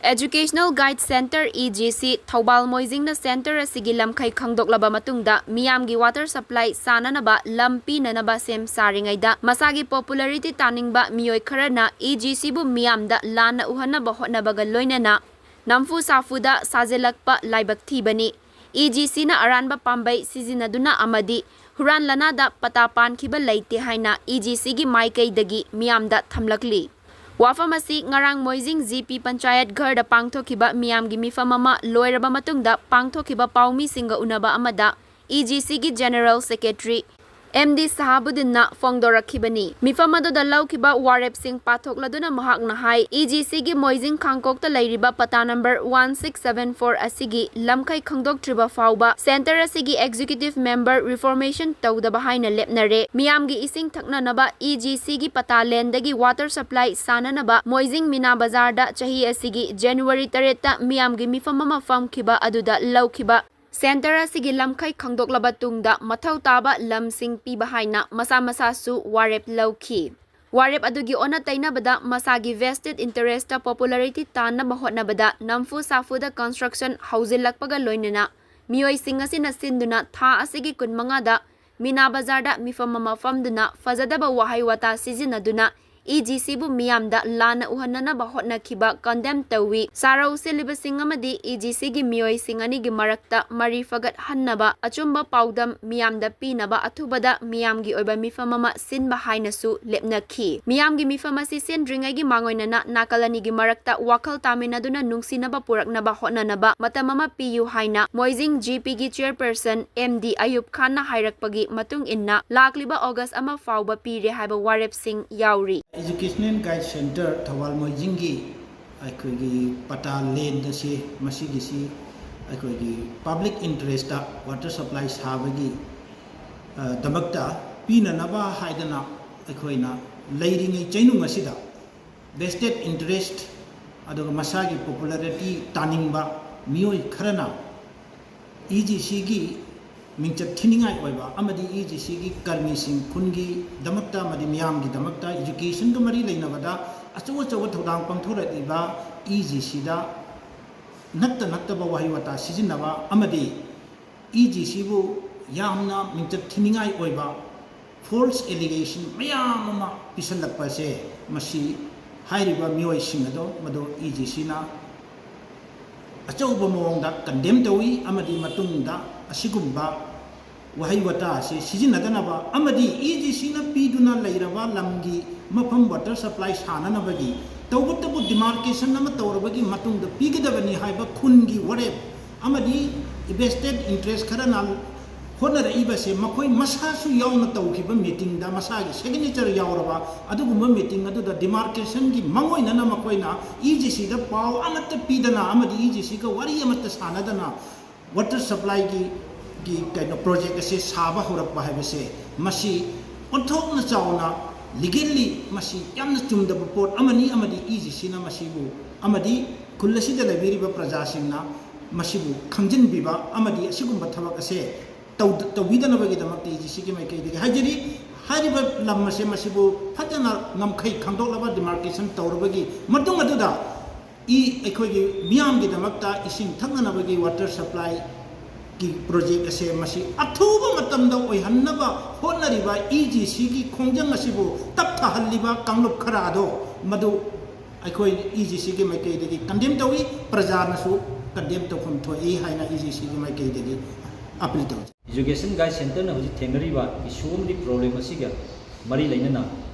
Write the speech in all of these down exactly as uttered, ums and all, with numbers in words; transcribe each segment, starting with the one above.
Educational Guide Center, E G C, Thoubal ꯃꯣꯏꯖꯤꯡꯅ center ꯑꯁꯤꯒꯤ ꯂꯝꯈꯩ ꯈꯪꯗꯣꯛꯂꯕ ꯃꯇꯨꯡꯗ ꯃꯤꯌꯥꯝꯒꯤ water supply ꯁꯥꯅꯅꯕ ꯂꯝ ꯄꯤꯅꯅꯕ ꯁꯦꯝ ꯁꯥꯔꯤꯉꯩꯗ ꯃꯁꯥꯒꯤ popularity ꯇꯥꯅꯤꯡꯕ ꯃꯤꯑꯣꯏ ꯈꯔꯅ E G Cꯕꯨ ꯃꯤꯌꯥꯝꯗ ꯂꯥꯟꯅ ꯎꯍꯟꯅꯕ ꯍꯣꯠꯅꯕꯒ ꯂꯣꯏꯅꯅ ꯅꯝꯐꯨ ꯁꯥꯐꯨꯗ ꯁꯥꯖꯤꯜꯂꯛꯄ ꯂꯥꯏꯕꯛ ꯊꯤꯕꯅꯤ꯫ E G Cꯅ ꯑꯔꯥꯟꯕ ꯄꯥꯝꯕꯩ ꯁꯤꯖꯤꯟꯅꯗꯨꯅ ꯑꯃꯗꯤ ꯍꯨꯔꯥꯟ ꯂꯅꯥꯗ ꯄꯇꯥ ꯄꯥꯟꯈꯤꯕ ꯂꯩꯇꯦ ꯍꯥꯏꯅ E G Cꯒꯤ ꯃꯥꯏꯀꯩꯗꯒꯤ ꯃꯤꯌꯥꯝꯗ ꯊꯝꯂꯛꯂꯤ꯫ ꯋꯥꯐꯝ ꯑꯁꯤ ꯉꯔꯥꯡ ꯃꯣꯏꯖꯤꯡ G P ꯄꯟꯆꯥꯌꯠ ꯘꯔꯗ ꯄꯥꯡꯊꯣꯛꯈꯤꯕ ꯃꯤꯌꯥꯝꯒꯤ ꯃꯤꯐꯝ ꯑꯃ ꯂꯣꯏꯔꯕ ꯃꯇꯨꯡꯗ ꯄꯥꯡꯊꯣꯛꯈꯤꯕ ꯄꯥꯎꯃꯤꯁꯤꯡꯒ ꯎꯅꯕ ꯑꯃꯗ E G Cꯒꯤ General Secretary M D ꯁꯍꯥꯕꯨꯗꯤꯟꯅ ꯐꯣꯡꯗꯣꯔꯛꯈꯤꯕꯅꯤ꯫ ꯃꯤꯐꯝ ꯑꯗꯨꯗ ꯂꯧꯈꯤꯕ ꯋꯥꯔꯦꯞꯁꯤꯡ ꯄꯥꯊꯣꯛꯂꯗꯨꯅ ꯃꯍꯥꯛꯅ ꯍꯥꯏ, E G Cꯒꯤ ꯃꯣꯏꯖꯤꯡ ꯈꯥꯡꯄꯣꯛꯇ ꯂꯩꯔꯤꯕ ꯄꯇꯥ number one six seven four ꯑꯁꯤꯒꯤ ꯂꯝꯈꯩ ꯈꯪꯗꯣꯛꯇ꯭ꯔꯤꯕ ꯐꯥꯎꯕ center ꯑꯁꯤꯒꯤ executive member reformation ꯇꯧꯗꯕ ꯍꯥꯏꯅ ꯂꯦꯞꯅꯔꯦ꯫ ꯃꯤꯌꯥꯝꯒꯤ ꯏꯁꯤꯡ ꯊꯛꯅꯅꯕ E G Cꯒꯤ ꯄꯇꯥ landꯗꯒꯤ water supply ꯁꯥꯅꯅꯕ ꯃꯣꯏꯖꯤꯡ ꯃꯤꯅꯥ ꯕꯖꯥꯔꯗ ꯆꯍꯤ ꯑꯁꯤꯒꯤ January ꯇꯔꯦꯠꯇ ꯃꯤꯌꯥꯝꯒꯤ ꯃꯤꯐꯝ ꯑꯃ ꯐꯝꯈꯤꯕ ꯑꯗꯨꯗ ꯂꯧꯈꯤꯕ center ꯑꯁꯤꯒꯤ ꯂꯝꯈꯩ ꯈꯪꯗꯣꯛꯂꯕ ꯇꯨꯡꯗ ꯃꯊꯧ ꯇꯥꯕ ꯂꯝꯁꯤꯡ ꯄꯤꯕ ꯍꯥꯏꯅ ꯃꯁꯥ ꯃꯁꯥꯁꯨ ꯋꯥꯔꯦꯞ ꯂꯧꯈꯤ꯫ ꯋꯥꯔꯦꯞ ꯑꯗꯨꯒꯤ ꯑꯣꯟꯅ ꯇꯩꯅꯕꯗ ꯃꯁꯥꯒꯤ vested interestꯇ popularity ꯇꯥꯟꯅꯕ ꯍꯣꯠꯅꯕꯗ ꯅꯝꯐꯨ ꯁꯥꯐꯨꯗ construction ꯍꯧꯖꯤꯜꯂꯛꯄꯒ ꯂꯣꯏꯅꯅ ꯃꯤꯑꯣꯏꯁꯤꯡ ꯑꯁꯤꯅ ꯁꯤꯟꯗꯨꯅ ꯊꯥ ꯑꯁꯤꯒꯤ ꯀꯨꯟꯃꯉꯥꯗ ꯃꯤꯅꯥ ꯕꯖꯥꯔꯗ ꯃꯤꯐꯝ ꯑꯃ ꯐꯝꯗꯨꯅ ꯐꯖꯗꯕ ꯋꯥꯍꯩ ꯋꯥꯇꯥ ꯁꯤꯖꯤꯟꯅꯗꯨꯅ E G Cꯕꯨ ꯃꯤꯌꯥꯝꯗ ꯂꯥꯟꯅ ꯎꯍꯟꯅꯅꯕ ꯍꯣꯠꯅꯈꯤꯕ condemn ꯇꯧꯏ꯫ ꯁꯥꯔꯧ ꯁꯤꯜꯂꯤꯕꯁꯤꯡ ꯑꯃꯗꯤ E G Cꯒꯤ ꯃꯤꯑꯣꯏꯁꯤꯡ ꯑꯅꯤꯒꯤ ꯃꯔꯛꯇ ꯃꯔꯤ ꯐꯒꯠꯍꯟꯅꯕ ꯑꯆꯨꯝꯕ ꯄꯥꯎꯗꯝ ꯃꯤꯌꯥꯝꯗ ꯄꯤꯅꯕ ꯑꯊꯨꯕꯗ ꯃꯤꯌꯥꯝꯒꯤ ꯑꯣꯏꯕ ꯃꯤꯐꯝ ꯑꯃ ꯁꯤꯟꯕ ꯍꯥꯏꯅꯁꯨ ꯂꯦꯞꯅꯈꯤ꯫ ꯃꯤꯌꯥꯝꯒꯤ ꯃꯤꯐꯝ ꯑꯁꯤ ꯁꯤꯟꯗ꯭ꯔꯤꯉꯩꯒꯤ ꯃꯥꯡꯑꯣꯏꯅꯅ ꯅꯥꯀꯜ ꯑꯅꯤꯒꯤ ꯃꯔꯛꯇ ꯋꯥꯈꯜ ꯇꯥꯃꯤꯟꯅꯗꯨꯅ ꯅꯨꯡꯁꯤꯅꯕ ꯄꯨꯔꯛꯅꯕ ꯍꯣꯠꯅꯅꯕ ꯃꯇꯝ ꯑꯃ ꯄꯤꯌꯨ ꯍꯥꯏꯅ ꯃꯣꯏꯖꯤꯡ G Pꯒꯤ chairperson M D ꯑꯌꯨꯕ ꯈꯥꯟꯅ ꯍꯥꯏꯔꯛꯄꯒꯤ ꯃꯇꯨꯡ ꯏꯟꯅ ꯂꯥꯛꯂꯤꯕ August ꯑꯃ ꯐꯥꯎꯕ ꯄꯤꯔꯦ ꯍꯥꯏꯕ ꯋꯥꯔꯦꯞꯁꯤꯡ ꯌꯥꯎꯔꯤ꯫ Educational Guide Center ꯊꯧꯕꯥꯜ ꯃꯣꯏꯖꯤꯡꯒꯤ ꯑꯩꯈꯣꯏꯒꯤ ꯄꯇꯥ land ꯑꯁꯤ ꯃꯁꯤꯒꯤꯁꯤ ꯑꯩꯈꯣꯏꯒꯤ public interestꯇ water supply ꯁꯥꯕꯒꯤ, ꯑ, ꯗꯃꯛꯇ ꯄꯤꯅꯅꯕ ꯍꯥꯏꯗꯅ ꯑꯩꯈꯣꯏꯅ ꯂꯩꯔꯤꯉꯩ ꯆꯩꯅꯨꯡ ꯑꯁꯤꯗ vested interest ꯑꯗꯨꯒ ꯃꯁꯥꯒꯤ popularity ꯇꯥꯅꯤꯡꯕ ꯃꯤꯑꯣꯏ ꯈꯔꯅ E G Cꯒꯤ ꯃꯤꯡꯆꯠ ꯊꯤꯅꯤꯡꯉꯥꯏ ꯑꯣꯏꯕ ꯑꯃꯗꯤ E G Cꯒꯤ ꯀꯔꯃꯤꯁꯤꯡ ꯈꯨꯟꯒꯤꯗꯃꯛꯇ ꯑꯃꯗꯤ ꯃꯤꯌꯥꯝꯒꯤꯗꯃꯛꯇ educationꯒ ꯃꯔꯤ ꯂꯩꯅꯕꯗ ꯑꯆꯧ ꯑꯆꯧꯕ ꯊꯧꯗꯥꯡ ꯄꯥꯡꯊꯣꯔꯛꯂꯤꯕ ꯏ ꯖꯤ ꯁꯤꯗ ꯅꯠꯇ ꯅꯠꯇꯕ ꯋꯥꯍꯩ ꯋꯥꯇꯥ ꯁꯤꯖꯤꯟꯅꯕ ꯑꯃꯗꯤ ꯏ ꯖꯤ ꯁꯤꯕꯨ ꯌꯥꯝꯅ ꯃꯤꯡꯆꯠ ꯊꯤꯅꯤꯡꯉꯥꯏ ꯑꯣꯏꯕ false allegation ꯃꯌꯥꯝ ꯑꯃ ꯄꯤꯁꯜꯂꯛꯄ ꯑꯁꯦ, ꯃꯁꯤ ꯍꯥꯏꯔꯤꯕ ꯃꯤꯑꯣꯏꯁꯤꯡ ꯑꯗꯣ ꯃꯗꯨ ꯏ ꯖꯤ ꯁꯤꯅ ꯑꯆꯧꯕ ꯃꯑꯣꯡꯗ condemn ꯇꯧꯏ ꯑꯃꯗꯤ ꯃꯇꯨꯡꯗ ꯑꯁꯤꯒꯨꯝꯕ ꯋꯥꯍꯩ ꯋꯥꯇꯥ ꯑꯁꯤ ꯁꯤꯖꯤꯟꯅꯗꯅꯕ ꯑꯃꯗꯤ ꯏ ꯖꯤ ꯁꯤꯅ ꯄꯤꯗꯨꯅ ꯂꯩꯔꯕ ꯂꯝꯒꯤ ꯃꯐꯝ water supply ꯁꯥꯅꯅꯕꯒꯤ ꯇꯧꯕꯇꯕꯨ demarcation ꯑꯃ ꯇꯧꯔꯕꯒꯤ ꯃꯇꯨꯡꯗ ꯄꯤꯒꯗꯕꯅꯤ ꯍꯥꯏꯕ ꯈꯨꯟꯒꯤ ꯋꯥꯔꯦꯞ ꯑꯃꯗꯤ vested interest ꯈꯔꯅ ꯍꯣꯠꯅꯔꯛꯏꯕꯁꯦ ꯃꯈꯣꯏ ꯃꯁꯥꯁꯨ ꯌꯥꯎꯅ ꯇꯧꯈꯤꯕ meetingꯗ, ꯃꯁꯥꯒꯤ signature ꯌꯥꯎꯔꯕ ꯑꯗꯨꯒꯨꯝꯕ meeting ꯑꯗꯨꯗ demarcationꯒꯤ ꯃꯥꯡꯑꯣꯏꯅꯅ ꯃꯈꯣꯏꯅ ꯏ ꯖꯤ ꯁꯤꯗ ꯄꯥꯎ ꯑꯃꯠꯇ ꯄꯤꯗꯅ ꯑꯃꯗꯤ ꯏ ꯖꯤ ꯁꯤꯒ ꯋꯥꯔꯤ ꯑꯃꯠꯇ ꯁꯥꯅꯗꯅ water supplyꯒꯤ, ꯒꯤ ꯀꯩꯅꯣ project ꯑꯁꯤ ꯁꯥꯕ ꯍꯧꯔꯛꯄ ꯍꯥꯏꯕꯁꯦ, ꯃꯁꯤ ꯑꯣꯟꯊꯣꯛꯅ ꯆꯥꯎꯅ legally ꯃꯁꯤ ꯌꯥꯝꯅ ꯆꯨꯝꯗꯕ ꯄꯣꯠ ꯑꯃꯅꯤ ꯑꯃꯗꯤ ꯏ ꯖꯤ ꯁꯤꯅ ꯃꯁꯤꯕꯨ ꯑꯃꯗꯤ ꯈꯨꯜ ꯑꯁꯤꯗ ꯂꯩꯕꯤꯔꯤꯕ ꯄ꯭ꯔꯖꯥꯁꯤꯡꯅ ꯃꯁꯤꯕꯨ ꯈꯪꯖꯤꯟꯕꯤꯕ ꯑꯃꯗꯤ ꯑꯁꯤꯒꯨꯝꯕ ꯊꯕꯛ ꯑꯁꯦ ꯇꯧ-, ꯇꯧꯕꯤꯗꯅꯕꯒꯤꯗꯃꯛꯇ ꯏ ꯖꯤ ꯁꯤꯒꯤ ꯃꯥꯏꯀꯩꯗꯒꯤ ꯍꯥꯏꯖꯔꯤ꯫ ꯍꯥꯏꯔꯤꯕ ꯂꯝ ꯑꯁꯦ ꯃꯁꯤꯕꯨ ꯐꯖꯅ ꯉꯝꯈꯩ ꯈꯪꯗꯣꯛꯂꯕ demarcation ꯇꯧꯔꯕꯒꯤ ꯃꯇꯨꯡ ꯑꯗꯨꯗ ꯏ-, ꯑꯩꯈꯣꯏꯒꯤ ꯃꯤꯌꯥꯝꯒꯤꯗꯃꯛꯇ ꯏꯁꯤꯡ ꯊꯛꯅꯅꯕꯒꯤ water supplyꯒꯤ project ꯑꯁꯦ ꯃꯁꯤ ꯑꯊꯨꯕ ꯃꯇꯝꯗ ꯑꯣꯏꯍꯟꯅꯕ ꯍꯣꯠꯅꯔꯤꯕ ꯏ ꯖꯤ ꯁꯤꯒꯤ ꯈꯣꯡꯖꯪ ꯑꯁꯤꯕꯨ ꯇꯞꯊꯍꯜꯂꯤꯕ ꯀꯥꯡꯂꯨꯞ ꯈꯔ ꯑꯗꯣ ꯃꯗꯨ ꯑꯩꯈꯣꯏ ꯏ ꯖꯤ ꯁꯤꯒꯤ ꯃꯥꯏꯀꯩꯗꯒꯤ condemn ꯇꯧꯏ, ꯄ꯭ꯔꯖꯥꯅꯁꯨ condemn ꯇꯧꯐꯝ ꯊꯣꯛꯏ ꯍꯥꯏꯅ ꯏ ꯖꯤ ꯁꯤꯒꯤ ꯃꯥꯏꯀꯩꯗꯒꯤ appeal ꯇꯧꯖꯩ꯫ Education Guide Centreꯅ ꯍꯧꯖꯤꯛ ꯊꯦꯡꯅꯔꯤꯕ issue ꯑꯃꯗꯤ problem ꯑꯁꯤꯒ ꯃꯔꯤ ꯂꯩꯅꯅ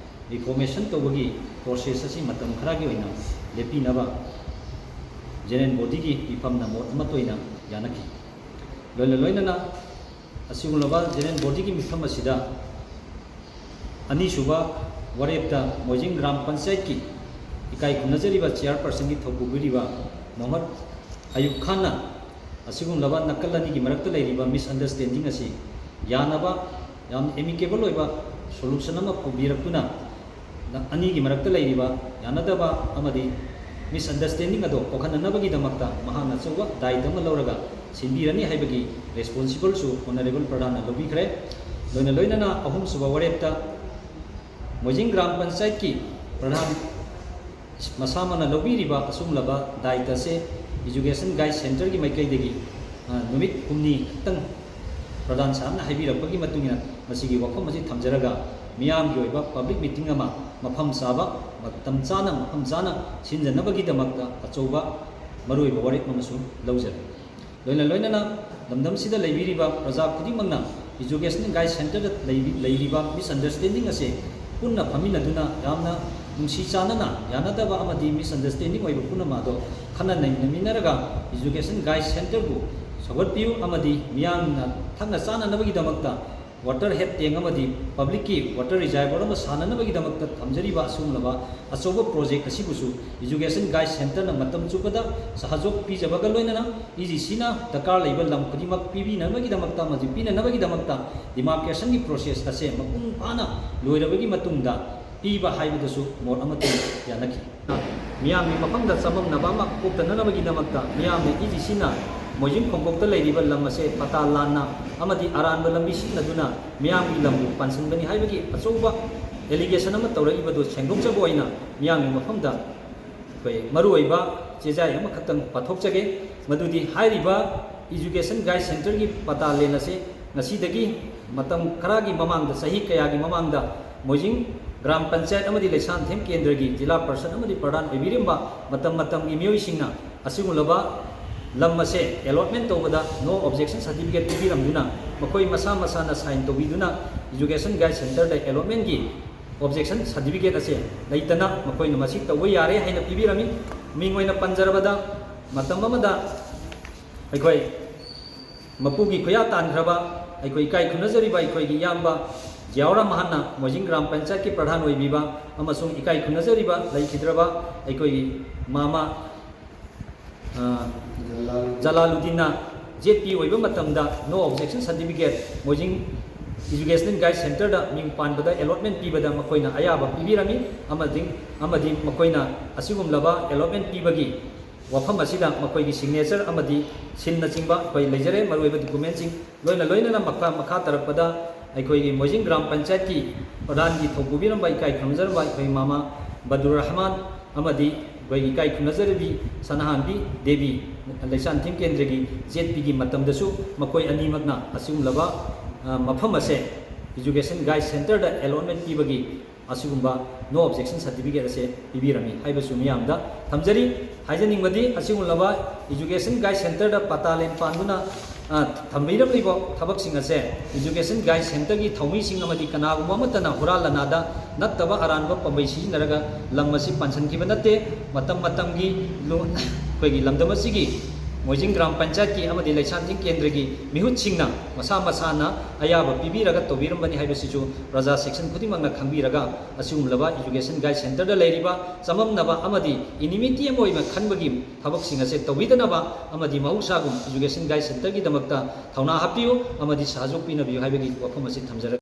reformation ꯇꯧꯕꯒꯤ process ꯑꯁꯤ ꯃꯇꯝ ꯈꯔꯒꯤ ꯑꯣꯏꯅ ꯂꯦꯞꯄꯤꯅꯕ General Bodyꯒꯤ ꯃꯤꯐꯝꯅ ꯃꯣꯠ ꯑꯃꯠꯇ ꯑꯣꯏꯅ ꯌꯥꯅꯈꯤ꯫ ꯂꯣꯏꯅ ꯂꯣꯏꯅꯅ ꯑꯁꯤꯒꯨꯝꯂꯕ General Bodyꯒꯤ ꯃꯤꯐꯝ ꯑꯁꯤꯗ ꯑꯅꯤꯁꯨꯕ ꯋꯥꯔꯦꯞꯇ ꯃꯣꯏꯖꯤꯡ ꯒ꯭ꯔꯥꯝ ꯄꯟꯆꯥꯌꯠꯀꯤ ꯏꯀꯥꯏ ꯈꯨꯝꯅꯖꯔꯤꯕ chairpersonꯒꯤ ꯊꯧꯄꯨ ꯄꯤꯔꯤꯕ ꯃꯣꯍꯝꯃꯗ ꯑꯌꯨꯕ ꯈꯥꯟꯅ ꯑꯁꯤꯒꯨꯝꯂꯕ ꯅꯥꯀꯜ ꯑꯅꯤꯒꯤ ꯃꯔꯛꯇ ꯂꯩꯔꯤꯕ misunderstanding ꯑꯁꯤ ꯌꯥꯅꯕ ꯌꯥꯝ amicable ꯑꯣꯏꯕ solution ꯑꯃ ꯄꯨꯕꯤꯔꯛꯇꯨꯅ ꯑꯅꯤꯒꯤ ꯃꯔꯛꯇ ꯂꯩꯔꯤꯕ ꯌꯥꯅꯗꯕ ꯑꯃꯗꯤ misunderstanding ꯑꯗꯣ ꯀꯣꯛꯍꯟꯅꯅꯕꯒꯤꯗꯃꯛꯇ ꯃꯍꯥꯛꯅ ꯑꯆꯧꯕ ꯗꯥꯏꯇ ꯑꯃ ꯂꯧꯔꯒ ꯁꯤꯟꯕꯤꯔꯅꯤ ꯍꯥꯏꯕꯒꯤ responsible ꯁꯨ Honourable ꯄ꯭ꯔꯙꯥꯟꯅ ꯂꯧꯕꯤꯈ꯭ꯔꯦ꯫ ꯂꯣꯏꯅ ꯂꯣꯏꯅꯅ ꯑꯍꯨꯝꯁꯨꯕ ꯋꯥꯔꯦꯞꯇ ꯃꯣꯏꯖꯤꯡ ꯒ꯭ꯔꯥꯝ ꯄꯟꯆꯥꯌꯠꯀꯤ ꯄ꯭ꯔꯙꯥꯟ ꯃꯁꯥꯃꯛꯅ ꯂꯧꯕꯤꯔꯤꯕ ꯑꯁꯨꯝꯂꯕ ꯗꯥꯏꯇ ꯑꯁꯦ Education Guide Centreꯒꯤ ꯃꯥꯏꯀꯩꯗꯒꯤ, ꯑ, ꯅꯨꯃꯤꯠ ꯍꯨꯝꯅꯤ ꯈꯛꯇꯪ ꯄ꯭ꯔꯗꯥꯟ ꯁꯥꯍꯕꯅ ꯍꯥꯏꯕꯤꯔꯛꯄꯒꯤ ꯃꯇꯨꯡ ꯏꯟꯅ ꯃꯁꯤꯒꯤ ꯋꯥꯐꯝ ꯑꯁꯤ ꯊꯝꯖꯔꯒ, ꯃꯤꯌꯥꯝꯒꯤ ꯑꯣꯏꯕ public meeting ꯑꯃ ꯃꯐꯝ ꯆꯥꯕ, ꯃꯇꯝ ꯆꯥꯅ, ꯃꯐꯝ ꯆꯥꯅ ꯁꯤꯟꯖꯅꯕꯒꯤꯗꯃꯛꯇ ꯑꯆꯧꯕ ꯃꯔꯨꯑꯣꯏꯕ ꯋꯥꯔꯦꯞ ꯑꯃꯁꯨ ꯂꯧꯖꯔꯦ꯫ ꯂꯣꯏꯅ ꯂꯣꯏꯅꯅ ꯂꯝꯗꯝꯁꯤꯗ ꯂꯩꯕꯤꯔꯤꯕ ꯄ꯭ꯔꯖꯥ ꯈꯨꯗꯤꯡꯃꯛꯅ Education Guide Centreꯗ ꯂꯩꯕꯤ-, ꯂꯩꯔꯤꯕ misunderstanding ꯑꯁꯦ ꯄꯨꯟꯅ ꯐꯝꯃꯤꯟꯅꯗꯨꯅ ꯌꯥꯝꯅ ꯅꯨꯡꯁꯤ ꯆꯥꯟꯅꯅ, ꯌꯥꯅꯗꯕ ꯑꯃꯗꯤ misunderstanding ꯑꯣꯏꯕ ꯄꯨꯝꯅꯃꯛ ꯑꯗꯣ ꯈꯟꯅ ꯅꯩꯅꯃꯤꯟꯅꯔꯒ Education Guide Centreꯕꯨ ꯁꯧꯒꯠꯄꯤꯌꯨ ꯑꯃꯗꯤ ꯃꯤꯌꯥꯝꯅ ꯊꯛꯅ ꯆꯥꯅꯅꯕꯒꯤꯗꯃꯛꯇ water head tank ꯑꯃꯗꯤ publicꯀꯤ water reservoir ꯑꯃ ꯁꯥꯅꯅꯕꯒꯤꯗꯃꯛꯇ ꯊꯝꯖꯔꯤꯕ ꯑꯁꯤꯒꯨꯝꯂꯕ ꯑꯆꯧꯕ project ꯑꯁꯤꯕꯨꯁꯨ Education Guide Centreꯅ ꯃꯇꯝ ꯆꯨꯞꯄꯗ ꯁꯍꯖꯣꯛ ꯄꯤꯖꯕꯒ ꯂꯣꯏꯅꯅ EGCꯅ ꯗꯔꯀꯥꯔ ꯂꯩꯕ ꯂꯝ ꯈꯨꯗꯤꯡꯃꯛ ꯄꯤꯕꯤꯅꯕꯒꯤꯗꯃꯛꯇ ꯑꯃꯗꯤ ꯄꯤꯅꯅꯕꯒꯤꯗꯃꯛꯇ demarcationꯒꯤ process ꯑꯁꯦ ꯃꯄꯨꯡ ꯐꯥꯅ ꯂꯣꯏꯔꯕꯒꯤ ꯃꯇꯨꯡꯗ ꯄꯤꯕ ꯍꯥꯏꯕꯗꯁꯨ ꯃꯣꯠ ꯑꯃꯠꯇ ꯌꯥꯅꯈꯤ꯫ ꯃꯤꯌꯥꯝꯒꯤ ꯃꯐꯝꯗ ꯆꯃꯝꯅꯕ ꯑꯃ ꯄꯣꯛꯇꯅꯅꯕꯒꯤꯗꯃꯛꯇ ꯃꯤꯌꯥꯝꯅ EGCꯅ ꯃꯣꯏꯖꯤꯡ ꯈꯣꯡꯄꯣꯛꯇ ꯂꯩꯔꯤꯕ ꯂꯝ ꯑꯁꯦ ꯄꯇꯥ ꯂꯥꯟꯅ ꯑꯃꯗꯤ ꯑꯔꯥꯟꯕ ꯂꯝꯕꯤ ꯁꯤꯖꯤꯟꯅꯗꯨꯅ ꯃꯤꯌꯥꯝꯒꯤ ꯂꯝꯕꯨ ꯄꯥꯟꯁꯤꯟꯕꯅꯤ ꯍꯥꯏꯕꯒꯤ ꯑꯆꯧꯕ allegation ꯑꯃ ꯇꯧꯔꯛꯏꯕꯗꯨ ꯁꯦꯡꯗꯣꯛꯆꯕ ꯑꯣꯏꯅ ꯃꯤꯌꯥꯝꯒꯤ ꯃꯐꯝꯗ ꯑꯩꯈꯣꯏ ꯃꯔꯨꯑꯣꯏꯕ ꯆꯦꯖꯥꯏ ꯑꯃꯈꯛꯇꯪ ꯄꯥꯊꯣꯛꯆꯒꯦ꯫ ꯃꯗꯨꯗꯤ ꯍꯥꯏꯔꯤꯕ Education Guide Centreꯒꯤ ꯄꯇꯥ ꯂꯦꯟ ꯑꯁꯤ ꯉꯁꯤꯗꯒꯤ ꯃꯇꯝ ꯈꯔꯒꯤ ꯃꯃꯥꯡꯗ, ꯆꯍꯤ ꯀꯌꯥꯒꯤ ꯃꯃꯥꯡꯗ ꯃꯣꯏꯖꯤꯡ ꯒ꯭ꯔꯥꯝ ꯄꯟꯆꯥꯌꯠ ꯑꯃꯗꯤ ꯂꯩꯁꯥꯟꯊꯦꯝ ꯀꯦꯟꯗ꯭ꯔꯒꯤ ꯖꯤꯂꯥ ꯄꯔꯤꯁꯠ ꯑꯃꯗꯤ ꯄ꯭ꯔꯙꯥꯟ ꯑꯣꯏꯕꯤꯔꯝꯕ ꯃꯇꯝ ꯃꯇꯝꯒꯤ ꯃꯤꯑꯣꯏꯁꯤꯡꯅ ꯑꯁꯤꯒꯨꯝꯂꯕ ꯂꯝ ꯑꯁꯦ allotment ꯇꯧꯕꯗ no objection certificate ꯄꯤꯕꯤꯔꯝꯗꯨꯅ ꯃꯈꯣꯏ ꯃꯁꯥ ꯃꯁꯥꯅ sign ꯇꯧꯕꯤꯗꯨꯅ Education Guide Centreꯗ allotmentꯀꯤ objection certificate ꯑꯁꯦ ꯂꯩꯇꯅ ꯃꯈꯣꯏꯅ ꯃꯁꯤ ꯇꯧꯕ ꯌꯥꯔꯦ ꯍꯥꯏꯅ ꯄꯤꯕꯤꯔꯝꯃꯤ꯫ ꯃꯤꯡ ꯑꯣꯏꯅ ꯄꯟꯖꯔꯕꯗ, ꯃꯇꯝ ꯑꯃꯗ ꯑꯩꯈꯣꯏ ꯃꯄꯨꯒꯤ ꯈꯨꯌꯥ ꯇꯥꯟꯈ꯭ꯔꯕ ꯑꯩꯈꯣꯏ ꯏꯀꯥꯏ ꯈꯨꯝꯅꯖꯔꯤꯕ ꯑꯩꯈꯣꯏꯒꯤ ꯏꯌꯥꯝꯕ ꯖꯤꯌꯥꯎꯔ ꯃꯍꯥꯟꯅ ꯃꯣꯏꯖꯤꯡ ꯒ꯭ꯔꯥꯝ ꯄꯟꯆꯥꯌꯠꯀꯤ ꯄ꯭ꯔꯙꯥꯟ ꯑꯣꯏꯕꯤꯕ ꯑꯃꯁꯨꯡ ꯏꯀꯥꯏ ꯈꯨꯝꯅꯖꯔꯤꯕ ꯂꯩꯈꯤꯗ꯭ꯔꯕ ꯑꯩꯈꯣꯏꯒꯤ ꯃꯥꯃ, ꯑ, ꯖꯂꯥꯂꯨꯗꯤꯟꯅ Z P ꯑꯣꯏꯕ ꯃꯇꯝꯗ no objection certificate ꯃꯣꯏꯖꯤꯡ Educational Guide Centreꯗ ꯃꯤꯡ ꯄꯥꯟꯕꯗ allotment ꯄꯤꯕꯗ ꯃꯈꯣꯏꯅ ꯑꯌꯥꯕ ꯄꯤꯕꯤꯔꯝꯃꯤ ꯑꯃꯗꯤ, ꯑꯃꯗꯤ ꯃꯈꯣꯏꯅ ꯑꯁꯤꯒꯨꯝꯂꯕ allotment ꯄꯤꯕꯒꯤ ꯋꯥꯐꯝ ꯑꯁꯤꯗ ꯃꯈꯣꯏꯒꯤ signature ꯑꯃꯗꯤ ꯁꯤꯜꯅꯆꯤꯡꯕ ꯑꯩꯈꯣꯏ ꯂꯩꯖꯔꯦ, ꯃꯔꯨꯑꯣꯏꯕ documentꯁꯤꯡ꯫ ꯂꯣꯏꯅ ꯂꯣꯏꯅꯅ ꯃꯈꯥ, ꯃꯈꯥ ꯇꯥꯔꯛꯄꯗ ꯑꯩꯈꯣꯏꯒꯤ ꯃꯣꯏꯖꯤꯡ ꯒ꯭ꯔꯥꯝ ꯄꯟꯆꯥꯌꯠꯀꯤ ꯄ꯭ꯔꯙꯥꯟꯒꯤ ꯊꯧꯄꯨꯕꯤꯔꯝꯕ ꯏꯀꯥꯏ ꯈꯨꯝꯅꯖꯔꯝꯕ ꯑꯩꯈꯣꯏ ꯃꯥꯃ ꯕꯗꯨꯔ ꯔꯍꯃꯥꯟ, ꯑꯃꯗꯤ ꯑꯩꯈꯣꯏꯒꯤ ꯏꯀꯥꯏ ꯈꯨꯝꯅꯖꯔꯕꯤ ꯁꯅꯥꯍꯥꯟꯕꯤ ꯗꯦꯕꯤ ꯂꯩꯁꯥꯟꯊꯦꯝ ꯀꯦꯟꯗ꯭ꯔꯒꯤ ꯖꯦꯠ ꯄꯤꯒꯤ ꯃꯇꯝꯗꯁꯨ ꯃꯈꯣꯏ ꯑꯅꯤꯃꯛꯅ ꯑꯁꯤꯒꯨꯝꯂꯕ, ꯑ, ꯃꯐꯝ ꯑꯁꯦ Education Guide Centerꯗ allotment ꯄꯤꯕꯒꯤ ꯑꯁꯤꯒꯨꯝꯕ no objection certificate ꯑꯁꯦ ꯄꯤꯕꯤꯔꯝꯃꯤ ꯍꯥꯏꯕꯁꯨ ꯃꯤꯌꯥꯝꯗ ꯊꯝꯖꯔꯤ꯫ ꯍꯥꯏꯖꯅꯤꯡꯕꯗꯤ, ꯑꯁꯤꯒꯨꯝꯂꯕ Education Guide Centerꯗ ꯄꯇꯥ ꯂꯦꯟ ꯄꯥꯟꯗꯨꯅ, ꯑ, ꯊꯝꯕꯤꯔꯝꯂꯤꯕ ꯊꯕꯛꯁꯤꯡ ꯑꯁꯦ Education Guide Centerꯒꯤ ꯊꯧꯃꯤꯁꯤꯡ ꯑꯃꯗꯤ ꯀꯅꯥꯒꯨꯝꯕ ꯑꯃꯠꯇꯅ ꯍꯨꯔꯥꯟ ꯂꯅꯥꯗ ꯅꯠꯇꯕ ꯑꯔꯥꯟꯕ ꯄꯥꯝꯕꯩ ꯁꯤꯖꯤꯟꯅꯔꯒ ꯂꯝ ꯑꯁꯤ ꯄꯥꯟꯁꯤꯟꯈꯤꯕ ꯅꯠꯇꯦ꯫ ꯃꯇꯝ ꯃꯇꯝꯒꯤ ꯂꯨ-, ꯑꯩꯈꯣꯏꯒꯤ ꯂꯝꯗꯝ ꯑꯁꯤꯒꯤ ꯃꯣꯏꯖꯤꯡ ꯒ꯭ꯔꯥꯝ ꯄꯟꯆꯥꯌꯠꯀꯤ ꯑꯃꯗꯤ ꯂꯩꯁꯥꯟꯊꯦꯝ ꯀꯦꯟꯗ꯭ꯔꯒꯤ ꯃꯤꯍꯨꯠꯁꯤꯡꯅ ꯃꯁꯥ ꯃꯁꯥꯅ ꯑꯌꯥꯕ ꯄꯤꯕꯤꯔꯒ ꯇꯧꯕꯤꯔꯝꯕꯅꯤ ꯍꯥꯏꯕꯁꯤꯁꯨ ꯄ꯭ꯔꯖꯥ section ꯈꯨꯗꯤꯡꯃꯛꯅ ꯈꯪꯕꯤꯔꯒ, ꯑꯁꯤꯒꯨꯝꯂꯕ Education Guide Centerꯗ ꯂꯩꯔꯤꯕ ꯆꯃꯝꯅꯕ ꯑꯃꯗꯤ enmity ꯑꯃ ꯑꯣꯏꯅ ꯈꯟꯕꯒꯤ ꯊꯕꯛꯁꯤꯡ ꯑꯁꯦ ꯇꯧꯕꯤꯗꯅꯕ ꯑꯃꯗꯤ ꯃꯍꯧꯁꯥꯒꯨꯝ Education Guide Centerꯒꯤꯗꯃꯛꯇ ꯊꯧꯅꯥ ꯍꯥꯞꯄꯤꯌꯨ ꯑꯃꯗꯤ ꯁꯍꯖꯣꯛ ꯄꯤꯅꯕꯤꯌꯨ ꯍꯥꯏꯕꯒꯤ ꯋꯥꯐꯝ ꯑꯁꯤ ꯊꯝꯖꯔꯒꯦ꯫